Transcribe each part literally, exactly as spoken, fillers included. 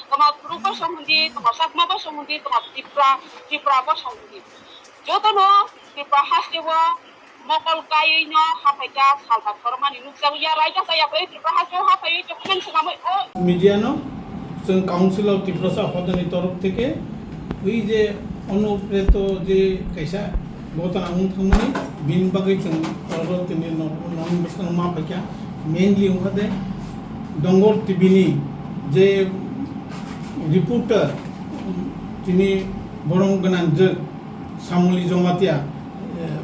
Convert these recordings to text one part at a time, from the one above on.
Tongma Kuru bo song hundi, tongma Chakma bo song hundi, tongma Tripura, Tripura bo song hundi. Jotono Tripura hasteo mokol kaiwi no haphaikha salba khorokmani nukjago ya raida chaya kwrwi Tripura hasteo haphaiwi document swnamwi o Media no chwng Council of Tiprasa hodani torof theke ui je onopreto je kaisa gotona wng thangmani bini bagwi chwng oro tini no, no bwskang ma phaikha mainly wngkha de Dongor T V ni je reporter tini borong gwnang je Samuli Jamatia, eh,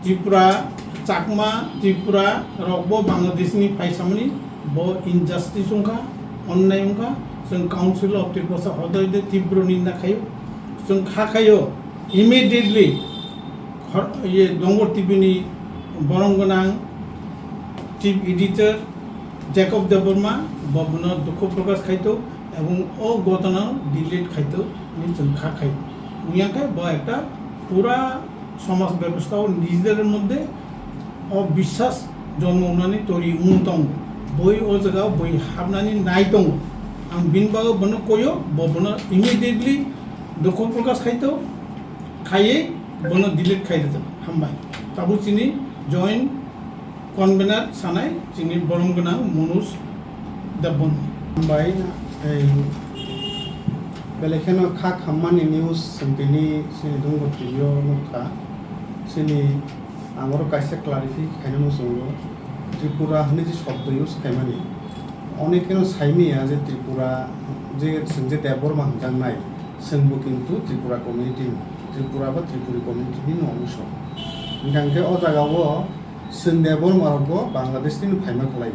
Tripura, Chakma, Tripura rok bo Bangladesh ni phaisamani bo injustice wngkha, onnai wngkha, chwng Council of Tiprasa hodai de tibro ninda khayo, chwng kha khayo immediately khor-, ye Dongor T V ni borong gwnang chief editor Jacob Debbarma bo bono dukhu prokash khaito ebong o gotona delete khaito ni chwng kha khayo. Wngya khe bo ekta pura somaj bebostha o nijer moddhe o biswas jonmo wngnani tori wng tongo. Boi o jaga boi habnani nai tongo. Ang bini bagwi bono koyo, bo bono immediately dukhu prokash khaito, khaiwi bono delete khai rwjak. Hambai. Tabuk chini joint convener sanai chini borom gwnang Manoj Debbarma. Hambai, ei, belai kheno kha khammani news chwng tini chini Dongor T V o nukha. Chini ang oro kaisa clarify khaina muchungo, Tripura hwnwi je shobdo use khaimani, onek kheno saimanya je Tripura je chwng je Debbarma hwnjaknai, chwngbo kintu Tripura community ni, Tripura ba Tripuri community ni no ongso. Hwnkha hwnkhe o jaga o chwng Debbarma rokbo Bangladesh ni no phaima kwlai,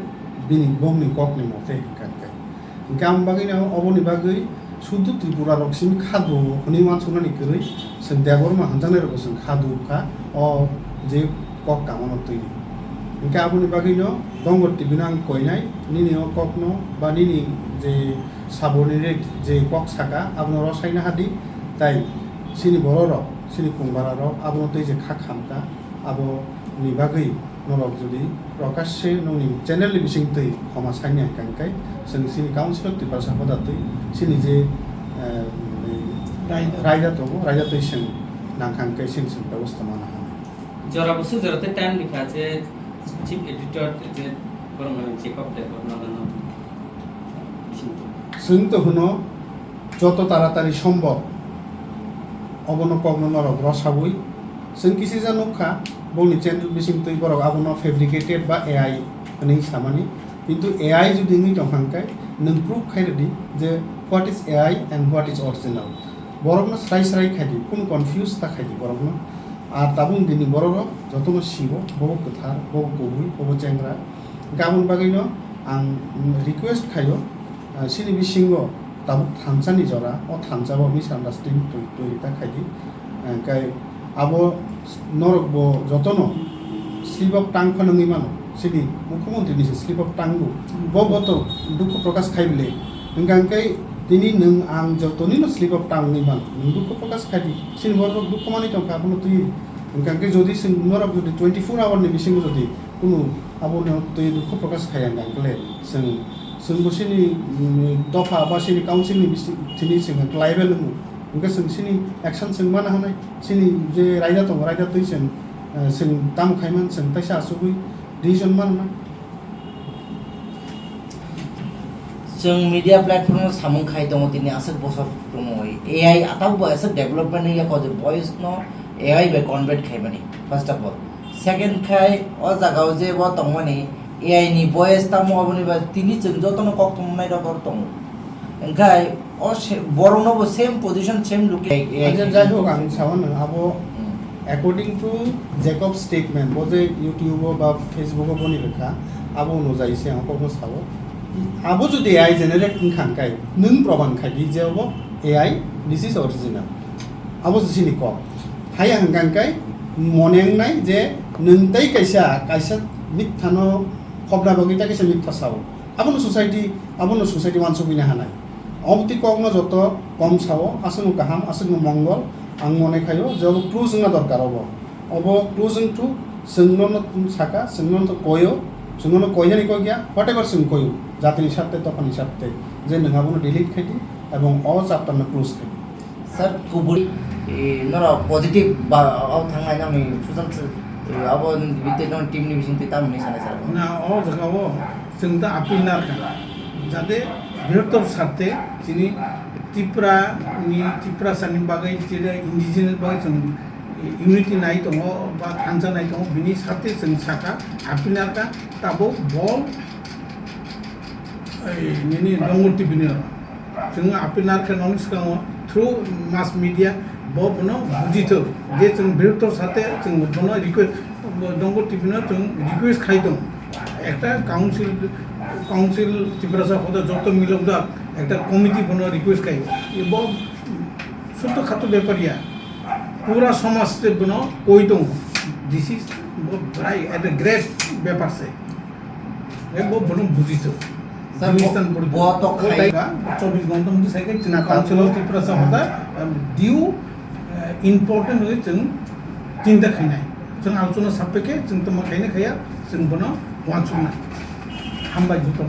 bini bongni kok ni mote hwnkha hwnkhe. Hwnkhe ang bagwi no oboni bagwi sudu Tripura rok simi khadu hwnwi uansuknani kwrwi chwng Debbarma hwnjaknai rokbo chwng khadu kha o je kok kamano twi. Hwnkhe aboni bagwi no Dongor T V no ang koinai nini o kok no ba nini je subordinate je kok saka abono rosaina hadi tai chini borok rok chini kungbara rok abono twi je kha khamkha aboni bagwi norok jodi prokashe nokni channel ni bising twi khoma sanya hwnkha hwnkhe chwng chini Council of Tiprasa hoda twi chini je, eh, Raida. Raida tongo, raida twi chwng nangkha hwnkhe chini chwng bebosta mana hwnwi. Jora bwswk jora tei time rikha je chief editor je borok nang Jacob Debbarma no bising twi. Chwng to hwno joto taratari sombhob obono kokno norok rosawi. Chwng kisisa nukha bongni channel bising twi borok abono fabricated ba A I hwnwi samani. Kintu A I jodi wngwi tongkha hwnkhe nwng proof khai rwdi je what is A I and what is original. Borokno srai srai khaidi, kunu confuse ta khaidi borokno. Ar tabuk dini bororok jotono sibo, bobo kwthar, bobo kubui, bobo chengra. Hwnkhe aboni bagwino ang request khaio, ah, chini bisingo tabuk thansa ni jora, o thansa bo misunderstanding twi, twi rita khaidi. Hwnkhe abo norok bo jotono slip of tongue phano wngwi mano. Chini mukhyamantri ni se slip of tongue bo, bo bo to dukhu prokash khai bile. Hwnkha hwnkhe tini nwng ang jotoni no slip of tongue wngwi mano. Nwng dukhu prokash khai di. Chini borok dukhu manwi tongkha abono twi. Hwnkha hwnkhe jodi chwng norok jodi twenty four hour ni bisingo jodi kunu abono twi dukhu prokash khaya hwnkha hwnkhe le chwng, chwng bo chini, mm, dopha ba chini council ni bisi-, chini chwng khlai bai nwngo. Hwnkhe chwng chini action chwng mana hwnwi, chini je raida tongo, raida twi chwng, eh, chwng tamo khai man, chwng teisa achugwi decision mana. Chwng media platform o samung khai tongo tini aswk bosor tongo. A I atak bo aswk development wngya kho je voice no A I bai convert khaimani, first of all. Second khai o jaga o je bo tongmani A I ni voice tamo aboni ba tini chwng jotono kok tongmani rok oro tongo. Hwnkhe o se-, borokno bo same position, same look. Acha, jai hok, ang sao nang abo, hmm, according to Jacob statement, bo je YouTube o ba Facebook o boni rwkha, abo onujai se ang kokno sao. Abo jodi A I generate wngkha hwnkhe, nwng proman khai di je abo A I, this is original. Abo se chini kok. Haiya hwnkha hwnkhe mone wngnai je nwng tei kaisa, kaisa mithano khobna bagwi tei kaisa mitha sao. Abono society, abono society uansukgwi na hanai. Omo twi kokno joto kom sao, aswkno kaham, aswkno mongol, ang mone khaio je obo close wngna dorkar obo. Obo close wngthu, chwngno no saka, chwngno no koyo, Chwngno koinani kok ya, whatever chwng koyo, jatini sarthe, tophani sarthe, je nwng abono delete khaidi ebong o chapter no close khaidi. Sir, kubui, eh, noro positive ba, o thangnai nang ni social, eh, abo ni bite nang team ni bising twi tamni sanai sir. Na, o jaga o chwng da appeal narkha, jate brihottor sarthe chini Tripura ni, Tripura sani bagwi, chini indigenous bagwi chwng unity nai tongo ba thansa nai tongo, bini sarthe chwng saka, appeal narkha, tabuk bol, ei, nini Dongor T V ni oro. Chwng appeal narkha nokni swkango through mass media bo bono bujithok je chwng brihottor sarthe chwng bono request, Dongor T V no chwng request khai tongo. Ekta council, council Tiprasa hoda joto milokjak ekta committee bono request khai. Bo sotto khatto bepar ya. Pura somaj se bono koi tongo. This is bo brai at a great bepar se. Ebo bono bujito. Sir, jinis bo, tan pori bo to bo khai- tai ba, chobbish ghonta mujhe sai ke chwng council of Tiprasa hoda, um, due, uh, important hoi chwng chinta khainai. Chwng alochona sapekhe chwng tamo khaina khaya, chwng bono wansuknai. Hambai joto.